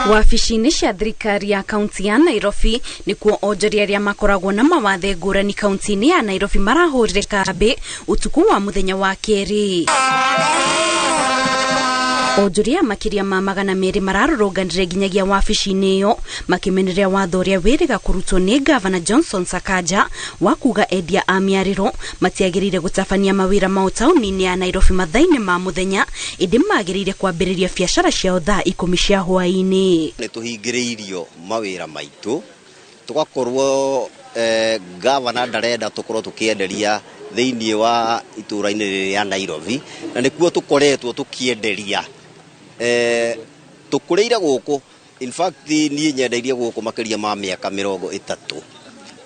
Wabici-inĩ cia thirikari ya kaunti ya Nairobi nĩkuo onjoria arĩa makoragwo na mawathe ngũrani kaunti-inĩ ya Nairobi marahũrire kambĩ ũtukũ wa mũthenya wa kerĩ. Onjoria makĩria ma 200 mararũrũnganire nginyagia wabici-inĩ ĩyo makĩmenereria watho ũrĩa wĩrĩga kũrutwo nĩ Gavana Johnson Sakaja wa kuga endia a mĩarĩro matiagĩrĩire gũtabania mawĩra mao taũni-inĩ ya Nairobi mathaa-inĩ ma mũthenya, ĩndĩ magĩrĩire kwambĩrĩria biacara ciao thaa 10 cia hwaĩ-inĩ. Nĩ tũhingĩrĩirio mawĩra maitũ tũgakorwo gavana ndarenda tũkorwo tũkĩenderia thĩinĩ wa itũũra-inĩ rĩrĩ rĩa Nairobi, na nĩkuo tũkoretwo tũkĩenderia. Tũkũrĩire gũkũ, in fact niĩ nyendeirie gũkũ makĩria ma mĩaka 30.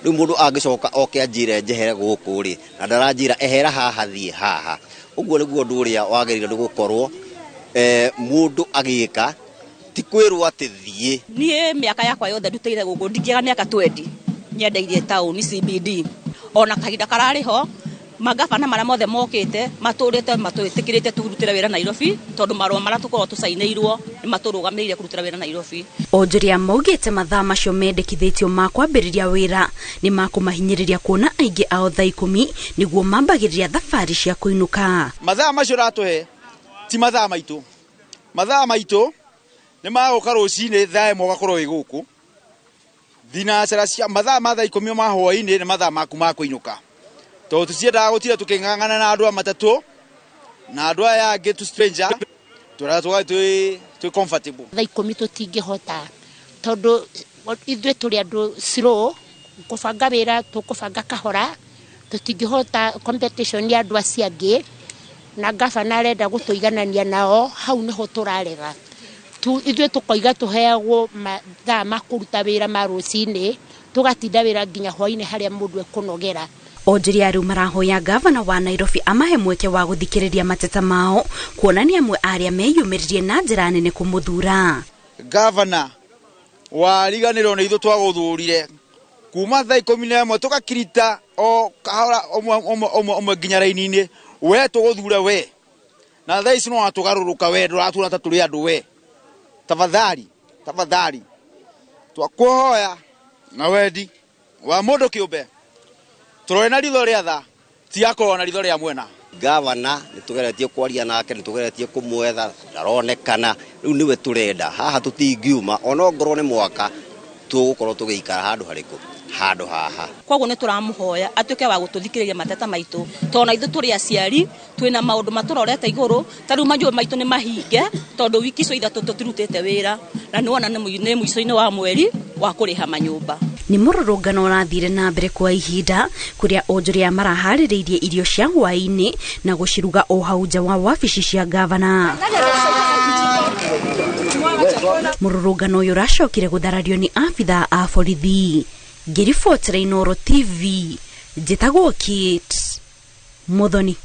Rĩu mũndũ angĩcoka oke anjĩre njehere gũkũ rĩ, na ndaranjĩra ehera haha thiĩ haha, ũguo nĩguo ũndũ ũrĩa wagĩrĩire nĩ gũkorwo mũndũ agĩka, ti kwĩrwo atĩ thiĩ. Niĩ mĩaka yakwa yothe ndutĩire gũkũ, ndingĩaga mĩaka 20 nyendeirie taũni CBD. Ona kahinda kararĩ ho magabana marĩa mothe mokĩte matũrĩte matwĩtĩkĩrĩte tũrutĩre wĩra Nairobi, tondũ marũa marĩa tũkoragwo tũcainĩirwo nĩ matũrũgamĩrĩire kũrutĩra wĩra Nairobi. Onjoria maugĩte mathaa macio mendekithĩtio ma kwambĩrĩria wĩra nĩ makũmahinyĩrĩria kuona aingĩ ao thaa 10 nĩguo mambagĩrĩria thabarĩ cia kũinũka. Mathaa macio ũratũhe ti mathaa maitũ, mathaa maitũ nĩ magũka rũcinĩ thaa 1 ũgakorwo wĩ gũkũ thinacara cia mathaa ma thaa 10 ma hwaĩ-inĩ nĩ mathaa maku ma kũinũka, tondũ tũtiendaga gũtinda tũkĩng'ang'ana na andũ a matatũ na andũ aya angĩ tu stranger, tũrenda tũgae twĩ comfortable. Thaa 10 tũtingĩhota tondũ ithuĩ tũrĩ andũ slow kũbanga wĩra, tũkũbanga kahora, tũtingĩhota competition ya andũ acio angĩ, na gavana arenda gũtũiganania nao, hau nĩho tũrarega. Ithuĩ tũkoiga tũheagwo mathaa ma kũruta wĩra ma rũcinĩ, tũgatinda wĩra nginya hwaĩ-inĩ harĩa mũndũ ekũnogera. Onjoria rĩu marahoya gavana wa Nairobi amahe mweke wa gũthikĩrĩria mateta mao, kuonania amwe arĩa meyumĩririe na njĩra nene kũmũthura. Gavana wariganĩrwo nĩ ithuĩ twagũthurire kuma thaa 11 tũgakirita o kahora ũmwe ũmwe ũmwe ũmwe nginya raini-inĩ, we tũgũthure we, na thaa ici no watũgarũrũka we, ndũratwĩra ta tũrĩ andũ we. Tafadhali, tafadhali, twakũhoya na wendi wa mũndũ kĩũmbe tũrore na ritho rĩa tha, tigakorwo na ritho rĩa mwena. Gavana nĩ tũgeretie kwaria nake, nĩ tũgeretie kũmwetha, ndaronekana. Rĩu nĩwe tũrenda, haha tũtingiuma ona ongorwo nĩ mwaka tũgũkorwo tũgĩikara handũ harĩkũ, handũ haha. Koguo nĩ tũramũhoya atuĩke wa gũtũthikĩrĩria mateta maitũ, tondũ na ithuĩ tũrĩ aciari twĩna maũndũ matũrorete igũrũ, ta rĩu manyũmba maitũ nĩ mahinge tondũ wiki icio ithatũ tũtirutĩte wĩra, na nĩwona nĩ mũico-inĩ wa mweri wa kũrĩha manyũmba. Nĩ mũrũrũngano ũrathire na mbere kwa ihinda kũrĩa onjoria maraharĩrĩirie irio cia hwaĩ-inĩ na gũciruga o hau nja wa wabici cia gavana. Mũrũrũngano ũyũ ũracokire gũtharario nĩ abithaa a borithi. Ngĩribotera Inooro TV, njĩtagwo Kate Muthoni.